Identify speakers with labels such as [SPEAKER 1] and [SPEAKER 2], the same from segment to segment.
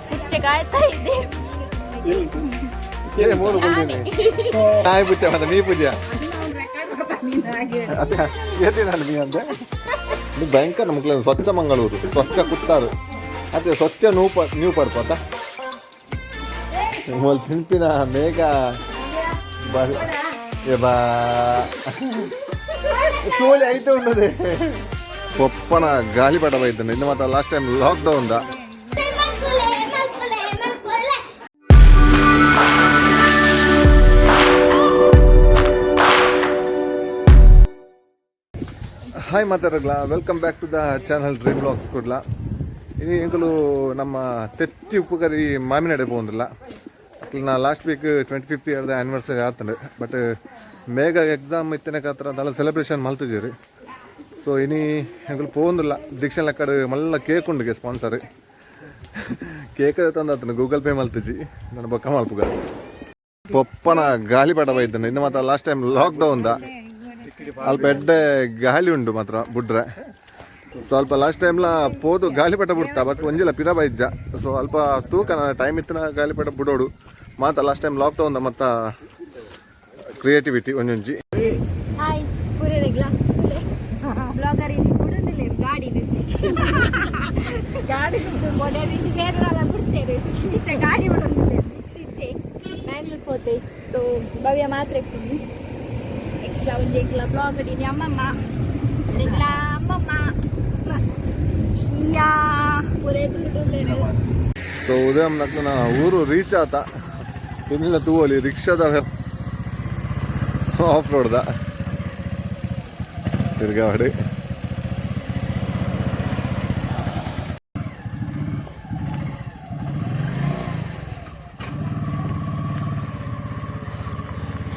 [SPEAKER 1] ಪುಚ್ಚೆಗಾಯ್ತಾ ಇದೆ.
[SPEAKER 2] ಏ ಮೂರು ಬಂದೀನಿ ನಾಯಿ ಪೂಜೆ ಮತ್ತೆ ಮೀ ಪೂಜೆ ಅದೇ ಏತಿನ ಮೀ ಅಂದೆ. ಇದು ಭಯಂಕರ ನಮಕ್ಲೆ ಸ್ವಚ್ಛ ಮಂಗಳೂರು, ಸ್ವಚ್ಛ ಕುತ್ತಾರು, ಅದೇ ಸ್ವಚ್ಛ ನೂ ಪ ನ್ಯೂ ಪರ್ಪತ ಮೊಲ್ ತಿನ್ಪಿನ ಮೇಘ ಬಾ ಬಾ ಸೋಲಿ ಐತೆ ಉಂಡದೆ. ಪೊಪ್ಪನ ಗಾಳಿಪಟ ಬೈತಾನೆ ಇನ್ನು ಮಾತ್ರ. Last time lock down the.
[SPEAKER 3] ಮಲ್ಕೊಲೆ ಮಲ್ಕೊಲೆ.
[SPEAKER 2] ಹಾಯ್ ಮಾತಾಡಗ್ಲ, welcome back to the channel Dream Blogs Kudla. ಇನ್ನು ಎಂಕುಲು ನಮ್ಮ ತೆತ್ತಿ ಉಪ್ಪುಕರಿ ಮಾಮಿನಡೆ ಪೋಂದಿಲ್ಲ. ನಾ ಲಾಸ್ಟ್ ವೀಕ್ 25th ಇಯರ್ದ ಆ್ಯನಿವರ್ಸರಿ ಆತಂಡೆ. ಬಟ್ ಮೇಘ ಎಕ್ಸಾಮ್ ಇತ್ತನೆ ಕಾತ್ರ ಅಂದಲ್ಲ ಸೆಲೆಬ್ರೇಷನ್ ಮಲ್ತಿದ್ದೀರಿ. ಸೊ ಇನಿ ಎಂಕುಲು ಪೋಂದಿಲ್ಲ. ದೀಕ್ಷೆ ಲಕ್ಕಡ್ ಮಲ್ಲ ಕೇಕ್ ಉಂಡುಗೆ ಸ್ಪಾನ್ಸರ್. ಕೇಕ್ ತಂದಾತನ, ಗೂಗಲ್ ಪೇ ಮಲ್ತಿಜಿ ನನ್ನ ಬೊಕ್ಕ ಮಲ್ಪುಗ. ಪೊಪ್ಪನ ಗಾಳಿಪಟ ಬೈತಾನೆ ಇನ್ನು ಮಾತ್ರ. Last time lock down the ಅಲ್ಪ ಎಡ್ಡೆ ಗಾಳಿ ಉಂಡು ಮಾತ್ರ ಬುಡ್ರೆ. ಸ್ವಲ್ಪ ಲಾಸ್ಟ್ ಟೈಮ್ಲ ಪೋದು ಗಾಳಿಪಟ ಬಿಡ್ತಾ, ಬಟ್ ಒಂಜಿಲ ಪಿರ ಬೈಜ್ಜ. ಸೊ ಅಲ್ಪ ತೂಕ ಟೈಮ್ ಇತ್ತಿನ ಗಾಳಿಪಟ ಬಿಡೋಡು ಮಾತ. ಲಾಸ್ಟ್ ಟೈಮ್ ಲಾಕ್ ಡೌನ್ ಮತ್ತ ಕ್ರಿಯೇಟಿವಿಟಿ ಒಂಜೊಂಜಿ.
[SPEAKER 3] ಹಾಯ್ ಪೂರೆರೆಗ್ಲ. ಬ್ಲಾಗರ್ ಇಲ್ಲಿ ಬಿಡುದಿಲ್ಲ. ಗಾಡಿ ಗಾಡಿ ಮೊದಲಿಂಚಿ ಬೇರೆ ಬಿಡ್ತೇವೆ, ಇತ್ತೆ ಗಾಡಿ ಬಿಡೊಂದಿಲ್ಲ. ಇಚ್ಚೆ ಬ್ಯಾಂಗ್ಳೂರ್ ಪೋತೆ. ಸೊ ಭವ್ಯ ಮಾತ್ರ ಇಪ್ಪುನಿ ಎಕ್ಸ್ಟ್ರಾ. ಒಂಜಿ ಎಂಕ್ಲ ಬ್ಲಾಗ್ ಅಡಿನಿ. ಅಮ್ಮಮ್ಮ ಎಂಕ್ಲ ಅಮ್ಮಮ್ಮ ಶ್ರೀಯಾ ಪೂರೆ ದುರ್ಡುಲ್ಲೇರು.
[SPEAKER 2] ಸೊ ಉದಯಂ ನಕ್ನ ಊರು ರೀಚ್ ಆತ. ಇನ್ನಿಲ್ಲ ತೂವಲಿ ರಿಕ್ಷಾದ ಆಫ್ ರೋಡ್ದ ತಿರ್ಗಾಡಿ.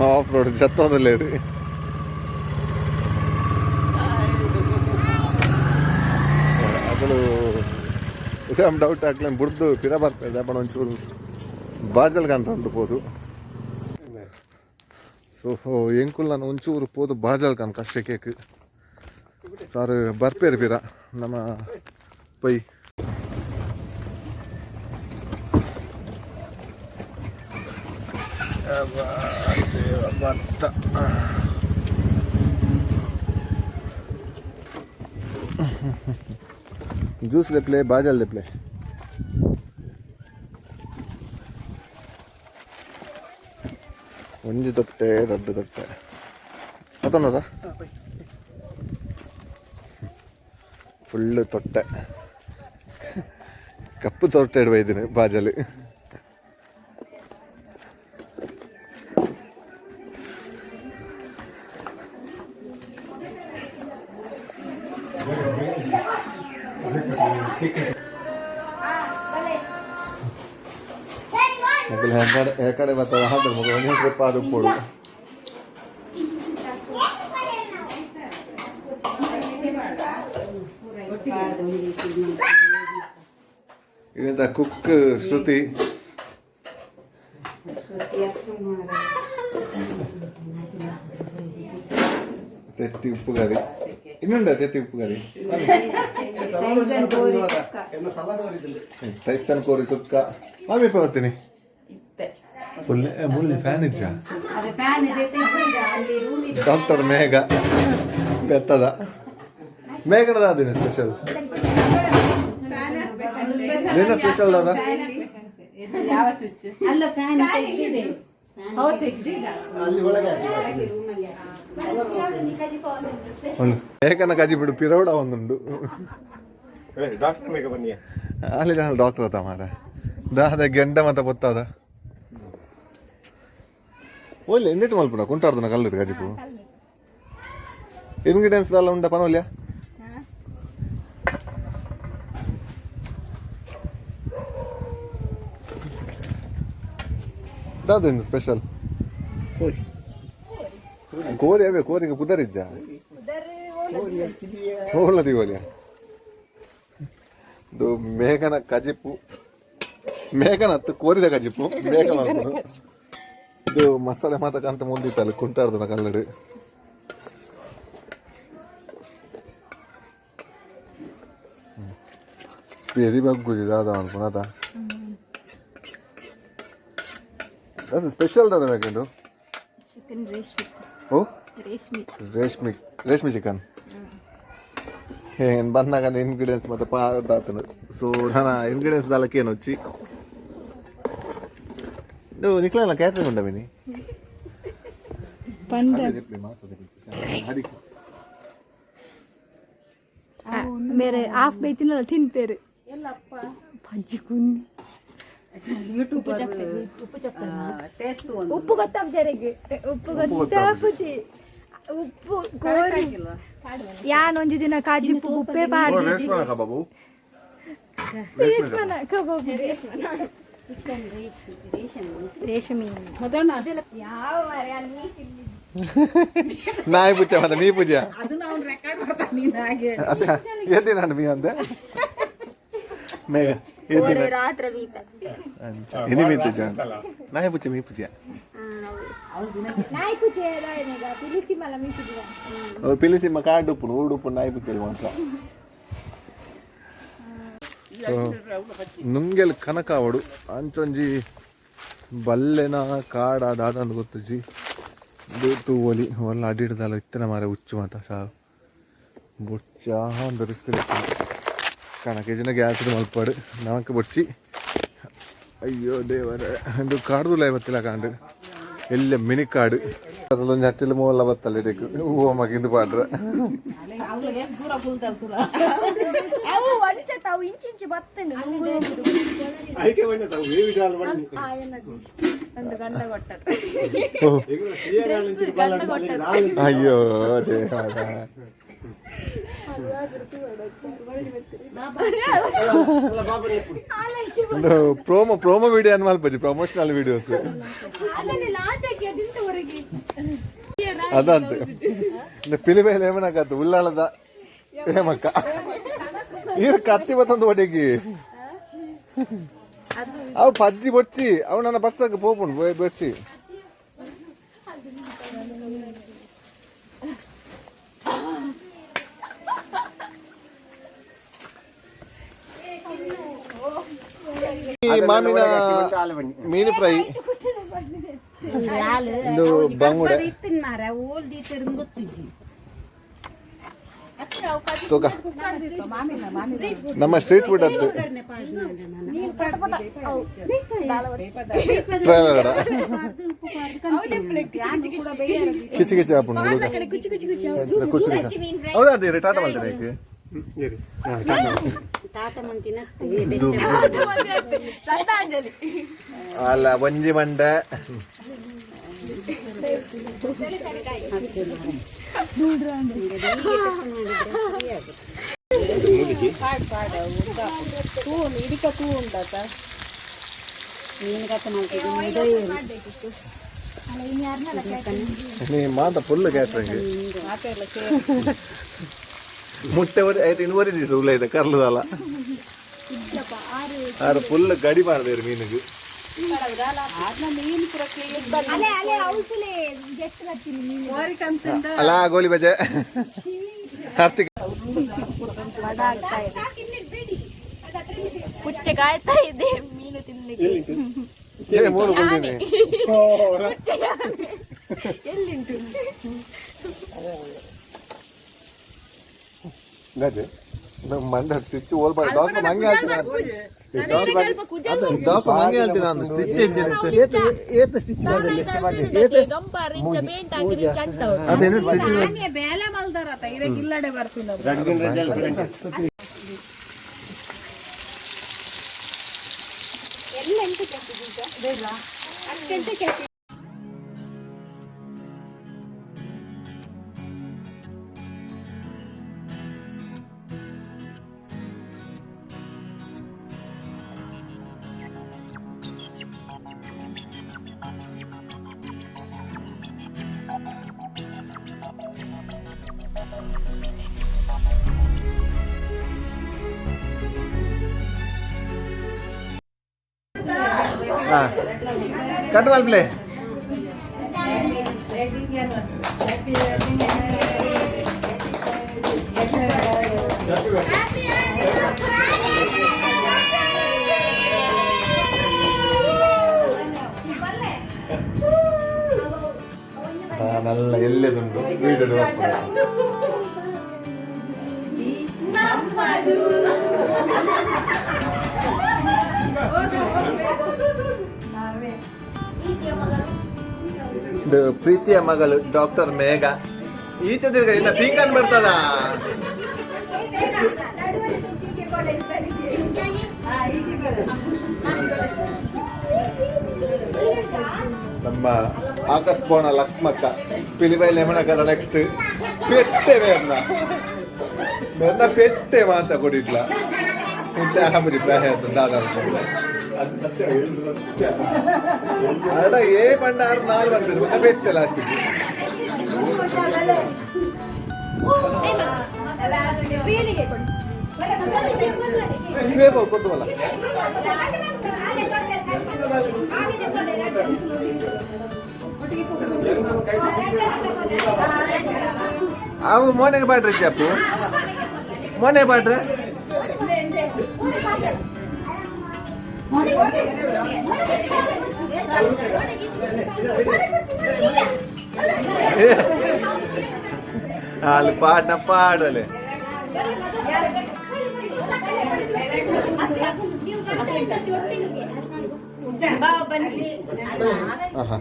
[SPEAKER 2] ಆಫ್ ರೋಡ್ ಜತ್ತೊಂದಿಲ್ಲ. ಅಗಳು ಉದಯಂ ಡೌಟ್ ಹಾಕ್ಲೆ ಬುಡ್ದು ಪಿರ ಬರ್ತಾರೆ. ಅಪ್ಪಣ ಒಂಚೂರು ಬಾಜಲ್ ಕಂತ ಪೋದು. ಸೊ ಎಂಕುಲ್ ನಾನು ಒಂಚೂರು ಪೋದು ಬಾಜಲ್ ಕನ್ ಕಷ್ಟ ಕೇಕ್ ಸಾರ್ ಬರ್ಪೇರು ಪಿರ ನಮ್ಮ ಪೈ. ಭತ್ತ ಜ್ಯೂಸ್ ದೆಪ್ಲೆ, ಬಾಜಲ್ ದೆಪ್ಲೆ. ಒಂಜಿ ತೊಟ್ಟೆ, ರಡ್ಡು ತೊಟ್ಟೆ ಅತನದ ಫುಲ್ ತೊಟ್ಟೆ, ಕಪ್ಪು ತೊಟ್ಟೆ ಇಡುವ ಇದ್ದೀನಿ ಬಾಜಲಿ. ಮೊದಲು ಹೆಂಗಡೆ ಕಡೆ ಬರ್ತದೆ ಹಾಕಿ ಮಗ ಒಂದೇ ಟ್ರಿಪ್ ಅದು ಪೋಡು. ಇದೆಂತ ಕುಕ್ ಶ್ರುತಿ. ತೆತ್ತಿ ಉಪ್ಪು ಕರಿ ಇನ್ನುಂಡ, ತೆತ್ತಿ ಉಪ್ಪು ಕರಿ, ಟೈಸನ್ ಕೋರಿ ಸುಕ್ಕ. ಮಾಮಿ ಬರ್ತೀನಿ. ಫುಲ್ ಮುಳ್ಳಿ ಫ್ಯಾನ್ ಇಜ್ಜ. ಡಾಕ್ಟರ್ ಮೇಘ ಪೆತ್ತದ ಮೇಘನದ ಅದಿನ ಸ್ಪೆಷಲ್ ಏನು ಸ್ಪೆಷಲ್ ದಾದ?
[SPEAKER 4] ಅಲ್ಲ, ಫ್ಯಾನ್ ತೆಗ್ದಿದೆ.
[SPEAKER 2] ಒಂದು ಮೇಘನ ಕಜಿ ಬಿಡು ಪಿರೌಡ ಒಂದುಂಡು.
[SPEAKER 5] ಡಾಕ್ಟರ್ ಬೇಗ ಬನ್ನಿ.
[SPEAKER 2] ಅಲ್ಲಿ ಡಾಕ್ಟರ್ ಅತ್ತ ಮಾರ ದಾದ ಗೆಂಡ ಮತ್ತ ಪೊತ್ತಾದ ಒಲ್ಲೆ ಎಂದಿಟ್ಟು ಮಲ್ಪುಣ ಕುಂಟಾಡ್ದನ ಕಲ್ಲುಡು ಕಜಿಪು. ಇಂಗ್ರೀಡಿಯೆಂಟ್ಸ್ ಎಲ್ಲ ಉಂಡ ಪನೋಲ್ಯ. ದಾದ ಸ್ಪೆಷಲ್ ಕೋರಿ ಅವೇ ಕೋರಿಗೆ ಪುದರಿಜ್ಜ ಹೋಲ ದಿವಲಿಯ. ಇದು ಮೇಘನ ಕಜಿಪು, ಮೇಘನ ಹತ್ತು ಕೋರಿದ ಕಜಿಪು ಮೇಘ ಮಲ್ಪುನು. ಇದು ಮಸಾಲೆ ಮಾತಕ್ಕಂತ ಮುಂದಿತ್ತಲ್ಲ ಕುಂಟಾಡ್ದನ ಕಲ್ಲಡು. ಪೆರಿ ಬಗ್ಗುಜಿ ದಾದ ಅನ್ಪುನತ ಅದು ಸ್ಪೆಷಲ್ ದಾದ ಬೇಕಂಡು.
[SPEAKER 1] ಚಿಕನ್ ರೇಷ್ಮೆ.
[SPEAKER 2] ಓ.
[SPEAKER 1] ರೇಷ್ಮೆ.
[SPEAKER 2] ರೇಷ್ಮೆ, ರೇಷ್ಮೆ ಚಿಕನ್. ಏನು ಬಂದಾಗ ಇಂಗ್ರೀಡಿಯೆಂಟ್ಸ್ ಮತ್ತೆ ಪಾದಾತನು. ಸೊ ನಾನು ಇಂಗ್ರೀಡಿಯೆಂಟ್ಸ್ ದಾಲಕ್ಕೆ ಏನು వచ్చి నువ్వు ನಿಕ್ಲಲ್ಲ ಕ್ಯಾಟ್ರಿಂಗ್ ಉಂಡ ಮಿನಿ.
[SPEAKER 3] ಪಂಡ. ಬೇರೆ ಆಫ್ ಬೈತಿನಲ್ಲ ತಿಂತೇರು ಪಜ್ಜಿ ಕುಂದಿ. ಉಪ್ಪು ಗೊತ್ತಾಪ್ಜರೆಗೆ, ಉಪ್ಪು ಗೊತ್ತಾಪುಜಿ. ಉಪ್ಪು ಕೋರಿ ಯಾನ್ ಒಂಜಿ ದಿನ ಕಾಜಿಪ್ಪು ಉಪ್ಪೇ ಪಾಡ್ದಿಜಿ.
[SPEAKER 2] ಬಾಬು.
[SPEAKER 3] ರೇಷ್ಮನ ಕಬಾಬ್.
[SPEAKER 1] ರೇಷ್ಮೆ.
[SPEAKER 3] ಯಾವ ಮಾರ್ರೆ ಅಲ್ಲಿ.
[SPEAKER 2] ನಾಯಿ ಪೂಜೆ ಮತ್ತೆ ಮೀ ಪೂಜೆ.
[SPEAKER 4] ಅದನ್ನ ಅವ್ನು ರೆಕಾರ್ಡ್ ಮಾಡ್ತಾನೆ ನೀನು ಹಾಗೆ.
[SPEAKER 2] ಅದೇ ಎದ್ದಿ ನಾನು ಮೀ ಅಂದೆ ಮೇಘ ಎದ್ದಿನ.
[SPEAKER 1] ರಾತ್ರಿ ಬೀತ.
[SPEAKER 2] ಇನಿ ಮೀ ಪೂಜೆ, ನಾಯಿ ಪೂಜೆ, ಮೀ ಪೂಜೆ.
[SPEAKER 3] ನಾಯಿ ಪೂಜೆ ರಾಯನೇಗ ಪಿಲಿಸಿ ಮಲ ಮೀ ಪೂಜೆ.
[SPEAKER 2] ಪಿಲಿಸಿಮ್ಮ ಕಾರ್ಡ್ ಉಪ್ಪು ಊಡು ಉಪ್ಪು ನಾಯಿ ಪೂಜೆ ಮಾತ್ರ. ನುಂಗೆಲ್ ಕನಕಾವಡು ಅಂಚೊಂಜಿ ಬಲ್ಲೆನ ಕಾಡ ದಾದಂದು ಗೊತ್ತುಜಿ. ತೂವೊಲಿ ಒಲ್ಲ ಅಡಿಡ್ದಲ್ಲ ಇತ್ತನ ಮಾರೆ ಉಚ್ಚು ಮಾತ ಸಾವು ಬೊಚ್ಚ ಒಂದು ರಿಸ್ಕ್. ಕಣಕ್ಕೆ ಗ್ಯಾಸ್ ಮಲ್ಪಾಡು ನಮಕ್ ಬೊಚ್ಚಿ. ಅಯ್ಯೋ ದೇವರೇ, ಒಂದು ಕಾಡ್ದುಲ್ಲ ಬತ್ತಿಲ್ಲ ಕಾಂಡು ಎಲ್ಲ ಮಿನಿ ಕಾಡು. ಅದೊಂದು ಹಟ್ಟಿಲು ಮೂವಲ್ಲ ಬತ್ತಲ್ಲ ಇದಕ್ಕೆ ಹೂವು ಮಗಿಂದು ಪಾಡ್ರೆ.
[SPEAKER 1] ಅವು ಅಂಚ ತಾವು ಇಂಚಿಂಚಿ ಬತ್ತೇನೆ.
[SPEAKER 5] ಐಕೆ ಬಂದ ತಾವು ఏ విషయాలు పడి
[SPEAKER 4] ಒಂದು ಗಂಡ ಕೊಟ್ಟದ್ದು.
[SPEAKER 2] ಅಯ್ಯೋ ದೇವರ. ಪ್ರೋಮೋ ಪ್ರೋಮೋ ವಿಡಿಯೋ ಅನ್ ಮಲ್ಪಜಿ, ಪ್ರಮೋಷನಲ್ ವಿಡಿಯೋಸ್.
[SPEAKER 3] ಅದನ್ನೇ ಲಾಂಚ್ ಹಾಕಿ ಅದಿಂತವರೆಗೆ.
[SPEAKER 2] ಅದಂತ ಪಿಲಿ ಮೇಲೆ ಏಮನಾಗತ್ತು ಉಳ್ಳಾಲದ ಹೇಮಕ್ಕ ಈರು ಕತ್ತಿ ಬತ್ತೊಂದು ಒಡೆಗಿ. ಅವು ಪಜ್ಜಿ ಬೊಚ್ಚಿ ಅವು ನನ್ನ ಬಡ್ಸಕ್ಕೆ ಪೋಪುಂಡು ಬೊಚ್ಚಿ. ಈ ಮಾಮಿನ ಮೀನು ಫ್ರೈ, ಇದು ಬಂಗುಡೆ.
[SPEAKER 4] ಇತ್ತಿನ ಮಾರ ಓಲ್ ದೀತಿರಂಗ್ ಗೊತ್ತಿಜ್ಜಿ.
[SPEAKER 2] ತೂಕ ನಮ್ಮ ಸ್ಟ್ರೀಟ್ ಫುಡ್ ಅದು. ಕಿಚಿ ಕಿಚಿ ಆಪುಂಡು
[SPEAKER 3] ಕುಚಿ ಕುಚಿ ಕುಚಿ.
[SPEAKER 2] ಕುಚಿ ಕುಚಿ. ಹೌದಾ? ಅದೇ ಟಾಟ ಮಾಡ್ತಾರೆ.
[SPEAKER 4] ತಾತ ಮಂತಿನ.
[SPEAKER 2] ಅಲ್ಲ ಒಂಜಿ ಮಂಡೆ.
[SPEAKER 4] ಇಡಿಕ ತೂ ಉಂಟಾತ. ಮೀನು ಕಟ್ ಮಾಡ್ತಿದ್ದೀನಿ.
[SPEAKER 2] ನೀ ಮಾತ ಫುಲ್ ಕ್ಯಾಟ್ರಿಂಗ್ ಮುಟ್ಟೆ ಒರಿ ಆಯ್ತು. ಇನ್ನು ಒರಿ ಉಲ್ಲ ಇದೆ ಕರ್ಲದಲ್ಲ ಆರು ಫುಲ್ ಗಡಿ ಮಾಡಿದೇರು ಮೀನಿಗೆ.
[SPEAKER 4] ಮೀನು ಪೂರ ಕ್ಲೀನ್.
[SPEAKER 3] ಅಲೆ ಅಲೆ ಔಸುಲೆ ಜಸ್ಟ್ ಬರ್ತೀನಿ ನೀನು.
[SPEAKER 2] ಅಲ್ಲ ಗೋಲಿ ಬಜೆ ಕಾರ್ತಿಕ್.
[SPEAKER 1] ಪುಚ್ಚೆ ಕಾಯ್ತಾ ಇದೆ ಮೀನು ತಿನ್ಲಿಕ್ಕೆ.
[SPEAKER 2] ಏ, ಮೂರು ಬಂದೀನಿ.
[SPEAKER 1] ಎಲ್ಲಿಂಟು?
[SPEAKER 2] ಗಜೆ ನಮ್ಮ ಮಂಡ ಸ್ಟಿಚ್ ಓಲ್ಬಾರ್ದು ಡಾಕ್ಟರ್ ಮಂಗೆ ಹೇಳ್ತೀನಿ. ಡಾಕ್ಟರ್ ಮಂಗೆ ಹೇಳ್ತೀನಿ ನಾನು ಸ್ಟಿಚ್. ಅದೇನು ಸ್ಟಿಚ್?
[SPEAKER 4] ಬೇಲೆ ಮಲ್ದಾರತ ಇವಾಗ ಇಲ್ಲಡೆ ಬರ್ತೀನಿ.
[SPEAKER 3] ಎಲ್ಲ ಎಂತ ಕೆಟ್ಟಿದ್ದು ಅಷ್ಟೆಂತ ಕೆಟ್ಟ.
[SPEAKER 2] ಹಾ ಕಟ್ ಮಲ್ಪ್ಲೆ.
[SPEAKER 3] Happy anniversary!
[SPEAKER 2] ಮಲ್ಲ ಎಲ್ಲೆದುಂಡು ವೀಡಿಯೋ ಇದು ಪ್ರೀತಿಯ ಮಗಳು ಡಾಕ್ಟರ್ ಮೇಘ. ಈಚೆ ತಿರ್ಗ ಇಲ್ಲ, ಸೀಕನ್ ಬರ್ತದ. ನಮ್ಮ ಆಕಾಶ್ ಲಕ್ಷ್ಮಕ್ಕ ಪಿಲಿಬೈ ಲೆಮನ್ ಕದ ನೆಕ್ಸ್ಟ್ ಪೆಟ್ಟೆ ಮೇರ್ನ ಮೇರ್ನ ಪೆಟ್ಟೆ ಮಾತ ಕೊಡಿದ್ಲ ಇಂತ ಅಹಮದಿ ಪ್ರಾಯ ದಾದ ಅಡ ಏ ಬಂಡ ಆರು ನಾಲ್ ಬಂದಿದ್ರು ಪೆಟ್ಟೆ ಲಾಸ್ಟ್.
[SPEAKER 3] ಶ್ರೀನಿಗೆ ಕೊಡಿ.
[SPEAKER 2] ಸೇಬು ಕೊಟ್ಟುವಲ್ಲ. ಅವು ಮೋನೆಗೆ ಬಾಡ್ರಿ ಚಾಪು, ಮೋನೆ ಬಾಡ್ರೆ. ಅಲ್ಲಿ ಪಾಡ್ನ ಪಾಡಲೆ. ಆಹಾ.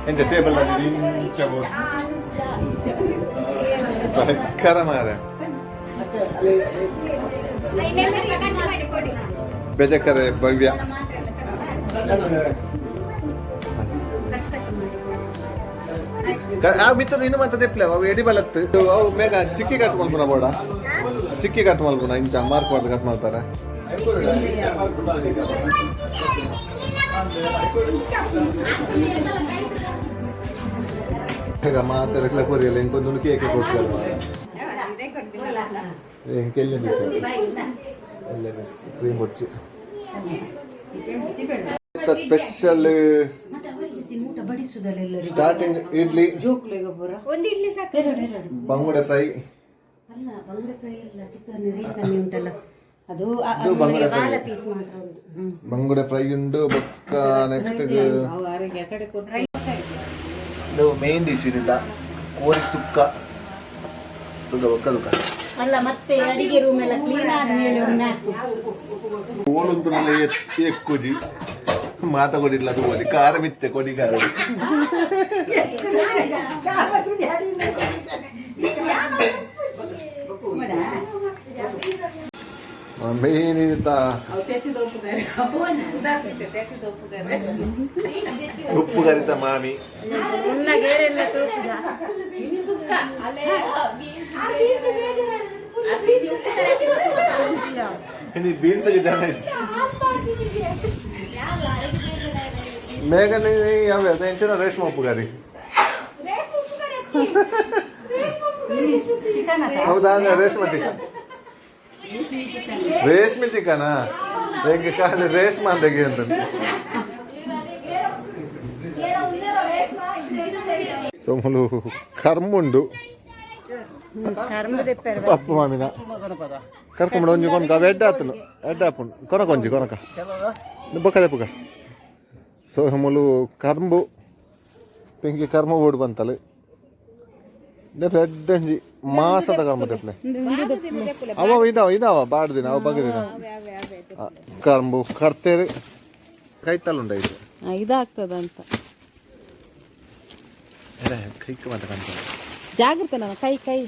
[SPEAKER 2] ಎಂತ ಟೇಬಲ್ ಇಂಚ ಭಯಂಕರ ಮಾರೆ. ಬೇಜಕರೆ ಭವ್ಯ. ಆ ಮಿತ್ತದ ಇನ್ನು ಮತ್ತೆ ತೆಪ್ಲೆ ಅವು ಎಡಿ ಬಲತ್ತು ಅವು ಮೇಗ ಚಿಕ್ಕಿ ಕಟ್ ಮಲ್ಪುನ ಬೋಡ, ಚಿಕ್ಕಿ ಕಟ್ ಮಲ್ಪುನ ಇಂಚ ಮಾರ್ಕ್ ಮಾಡ್ದು ಕಟ್ ಮಾಡ್ತಾರೆ. ಈಗ ಮಾತಾಡಕ್ಲ ಕೊರಿಯಲ್ಲ, ಇಂಕೊಂದು ಕೇಕ್ ಕೊಡ್ತಾರೆ ಮಾರ. ಇಂಕೆಲ್ಲ ಎಲ್ಲ ಕ್ರೀಮ್ ಬೊಚ್ಚಿ ಸ್ಪೆಷಲ್.
[SPEAKER 4] ಊಟ ಬಡಿಸುದಲ್ಲ ಎಲ್ಲರಿಗೂ.
[SPEAKER 2] ಸ್ಟಾರ್ಟಿಂಗ್ ಇಡ್ಲಿ.
[SPEAKER 4] ಜೋಕ್ಲೆಗೆ ಪೂರ.
[SPEAKER 3] ಒಂದು ಇಡ್ಲಿ ಸಾಕು.
[SPEAKER 4] ಎರಡು ಎರಡು.
[SPEAKER 2] ಬಂಗುಡೆ ಫ್ರೈ.
[SPEAKER 4] ಅಲ್ಲ, ಬಂಗುಡೆ ಫ್ರೈ ಅಲ್ಲ, ಚಿಕನ್ ರೈಸ್ ಅಲ್ಲಿ ಉಂಟಲ್ಲ ಅದು.
[SPEAKER 2] ಇದು ಬಂಗುಡೆ ಫ್ರೈ.
[SPEAKER 4] ಬಾಲ ಪೀಸ್ ಮಾತ್ರ ಒಂದು.
[SPEAKER 2] ಬಂಗುಡೆ ಫ್ರೈ ಉಂಡು ಬೊಕ್ಕ ನೆಕ್ಸ್ಟ್ ಇದು ಮೇನ್ ಡಿಶ್ ಇದೀತ ಕೋರಿ ಸುಕ್ಕ ತುಗ ಬೊಕ್ಕ ತುಕ.
[SPEAKER 1] ಅಲ್ಲ, ಮತ್ತೆ ಅಡಿಗೆ ರೂಮ್ ಎಲ್ಲ ಕ್ಲೀನ್ ಆದ್ಮೇಲೆ ಒಮ್ಮೆ ಹಾಕು.
[SPEAKER 2] ಓಲುಂತು ನಲ್ಲ ಎಕ್ಕುಜಿ ಮಾತ ಕೊಡಿಲ್ಲ, ಅದು ಓಲಿ ಖಾರ ಮಿತ್ತೆ ಕೊಡಿ ಖಾರ. ಮೇನ್ ಇದೀತ ಉಪ್ಪು ಕರಿತ ಮಾಮಿ. ಇನಿ ಬೀನ್ಸ್ ಡ್ಯಾಮೇಜ್ ಮೇಘನ ಯಾವ ಎಂಚಿನ ರೇಷ್ಮೆ ಉಪ್ಪು ಕರಿ. ಹೌದಾ? ರೇಷ್ಮೆ ಚಿಕನ್, ರೇಷ್ಮೆ ಚಿಕನಾ? ಹೆಂಗೆ ಖಾಲಿ ರೇಷ್ಮೆ ಅಂತ ಅಂತ. ಸೋಮುಲು ಕರ್ಮುಂಡು ಪಪ್ಪು ಮಾಮಿನ ಕರ್ಕೊಂಬಿಡು ಒಂಜಿ ಕೊನಕ ಅವು ಎಡ್ಡೆ ಆತನು ಎಡ್ಡೆ ಆಪುಂಡು ಕೊನಕ ಒಂಜಿ ಕೊನಕ ಬೊಕ್ಕ ದೆಪ್ಪುಗ. ಸೊ ಮುಲು ಕರ್ಂಬು ಪಿಂಕಿ ಕರ್ಮ ಬೋಡು ಬಂತಲು ದೆಪ್ಲೆ ಎಡ್ಡೆ ಒಂಜಿ ಮಾಸದ ಕರ್ಮ ದೆಪ್ಲೆ. ಅವ ಇದಾವ ಇದಾವ ಬಾಡ್ದಿನ ಅವ ಬಗದಿನ ಕರ್ಂಬು ಕಡ್ತೇರು ಕೈತಲ್ಲುಂಡ ಇದು.
[SPEAKER 4] ಇದಾಗ್ತದಂತ.
[SPEAKER 2] ಕೈಕ್ ಮಾತ ಕಾಣ್ತದೆ.
[SPEAKER 4] ಜಾಗ್ರತೆ, ನಮ್ಮ ಕೈ ಕೈ.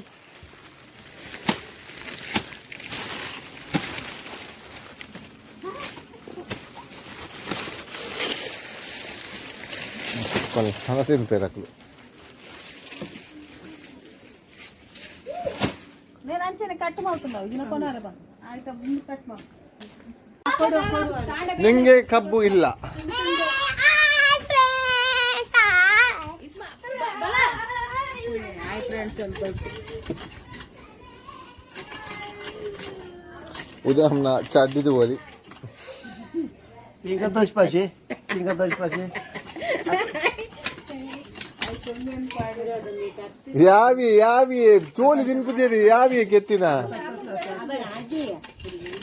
[SPEAKER 2] ಕೊಲ್ಲ ತಿಂತಾರೆ ಅಕ್ಲು.
[SPEAKER 4] నేను ಅಂಚನೆ ಕಟ್ ಮಾಡ್తున్నావు ಇದನ್ನ ಕೊನಾರ ಬಾ ಆಯ್ತಾ, ಮುಂದೆ ಕಟ್ ಮಾಡು.
[SPEAKER 2] ನಿಂಗೆ ಕಬ್ಬು ಇಲ್ಲ. ಉದಾಹರಣ ಚಡ್ಡಿದು ಓದಿ.
[SPEAKER 5] ಈಗ ದೋಷ ಪಾಶಿ, ಈಗ ದೋಷ ಪಾಶಿ.
[SPEAKER 2] ಯಾವಿ ಯಾವಿ ಚೋಲಿ ತಿನ್ಪುಜೇರಿ ಯಾವಿ ಕೆತ್ತಿನ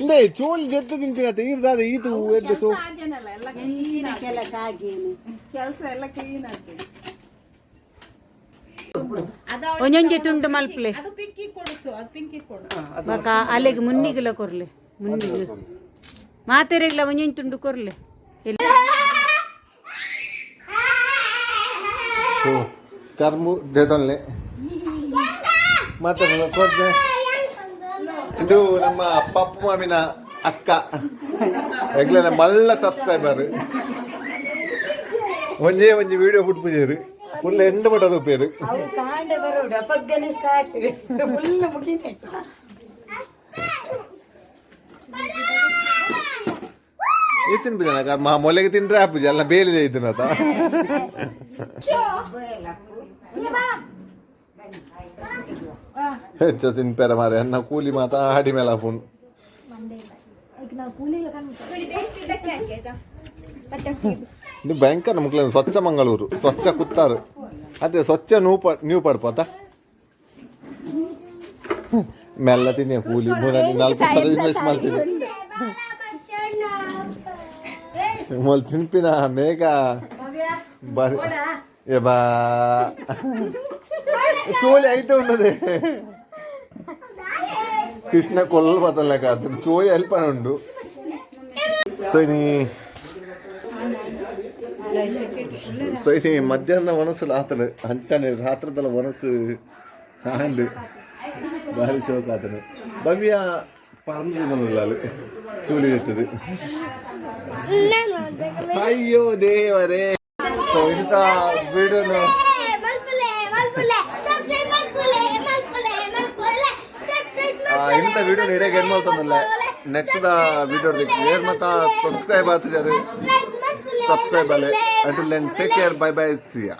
[SPEAKER 2] ಇಂದೇ ಚೋಲಿ ಜೆತ್ತು ತಿನ್ಪಿನ ಈರ್ದಾದ ಈತು ಎಡ್ಡೆ ಸೋ.
[SPEAKER 4] ಕೆಲಸ ಆಗೇನು.
[SPEAKER 1] ಕೆಲಸ ಎಲ್ಲ ಕ್ಲೀನ್ ಆಗ್ತದೆ.
[SPEAKER 4] ಒಂಜೊಂಜೆ ತುಂಡು ಮಲ್ಪಲೆ.
[SPEAKER 1] ಅದು ಪಿಂಕಿ ಕೊಡಿಸು, ಅದು ಪಿಂಕಿ ಕೊಡು.
[SPEAKER 4] ಬಕ ಅಲೆಗ್ ಮುನ್ನಿಗ್ಲ ಕೊರ್ಲೆ, ಮುನ್ನಿಗ್ ಮಾತೆರೆಗ್ಲ ಒಂಜೊಂಜಿ ತುಂಡು ಕೊರ್ಲೆ.
[SPEAKER 2] ಸೊ ಕರ್ಮು ದೇತೊನ್ಲೆ ಮಾತಾಡೋಣ ಕೊಡ್ದೆ. ಇದು ನಮ್ಮ ಪಪ್ಪು ಮಾಮಿನ ಅಕ್ಕ, ಎಗ್ಲೆನ ಮಲ್ಲ ಸಬ್ಸ್ಕ್ರೈಬರ್. ಒಂಜೇ ಒಂಜಿ ವಿಡಿಯೋ ಪುಟ್ಪುಜೇರು, ಫುಲ್ ಎಂಡ್ ಮಟ್ಟ ತೂಪೇರು.
[SPEAKER 4] ಅವು ಕಾಂಡೆ ಬರೋಡು ಅಪಗ್ಗನೆ ಸ್ಟಾರ್ಟ್, ಫುಲ್ ಮುಗಿತೆ.
[SPEAKER 2] ಈ ತಿನ್ಪುಜನ ಕರ್ಮ ಮೊಲೆಗೆ ತಿಂದ್ರೆ ಆಪುಜಿ ಅಲ್ಲ ಬೇಲಿದೆ ಇದನ್ನತ. ಹೆಚ್ಚ ತಿನ್ಪೇರ ಮಾರೆ, ಅನ್ನ ಕೂಲಿ ಮಾತಾ ಆಡಿ ಮೇಲೆ ಆಪುಂಡು. ಇದು ಭಯಂಕರ ಮುಕ್ಲ ಸ್ವಚ್ಛ ಮಂಗಳೂರು, ಸ್ವಚ್ಛ ಕುತ್ತಾರು ಅದೇ ಸ್ವಚ್ಛ ನೂ ನೀವು ಪಡ್ಪಾತ ಮೆಲ್ಲ ತಿನ್ನಿ. ಕೂಲಿ ಮೂರಲ್ಲಿ ನಾಲ್ಕು ಸಲ ಇನ್ವೆಸ್ಟ್ ಮಾಡ್ತೀನಿ ಮೊಲ್ ತಿನ್ಪಿನ ಮೇಘ ಬಾರಿ. ಏ ಬಾ, ಚೋಲಿ ಐತೆ ಉಂಡದೆ. ಕೃಷ್ಣ ಕೊಲ್ಲ ಬತ್ತಲ್ಲ, ಚೋಲಿ ಅಲ್ಪನ ಉಂಡು. ಸೊ ಇನಿ ಸೊ ಇನಿ ಮಧ್ಯಾಹ್ನ ಒಣಸು ಆತನು ಅಂಚನೆ ರಾತ್ರದಲ್ಲ ಒಣಸು ಆಂಡ್ ಭಾರಿ ಶೋಕ್ ಆತನು. ಭವ್ಯ ಪರಂದು ತಿನ್ನೋದಿಲ್ಲ, ಅಲ್ಲಿ ಚೂಲಿ ಎತ್ತದು. ಅಯ್ಯೋ ದೇವರೇ! ಸೊ ಇಂಥ ವಿಡಿಯೋನ ಇಂಥ ವಿಡಿಯೋ ಇಡೀ ಎಂಡ್ ಮಾಡ್ತಂದಲ್ಲ. ನೆಕ್ಸ್ಟ್ the video ಏರ್ ಮತ್ತ ಸಬ್ಸ್ಕ್ರೈಬ್ ಆಗ್ತಿದ್ದಾರೆ, ಸಬ್ಸ್ಕ್ರೈಬ್ ಅಲ್ಲೇ. Until then, take care, bye bye, see ya.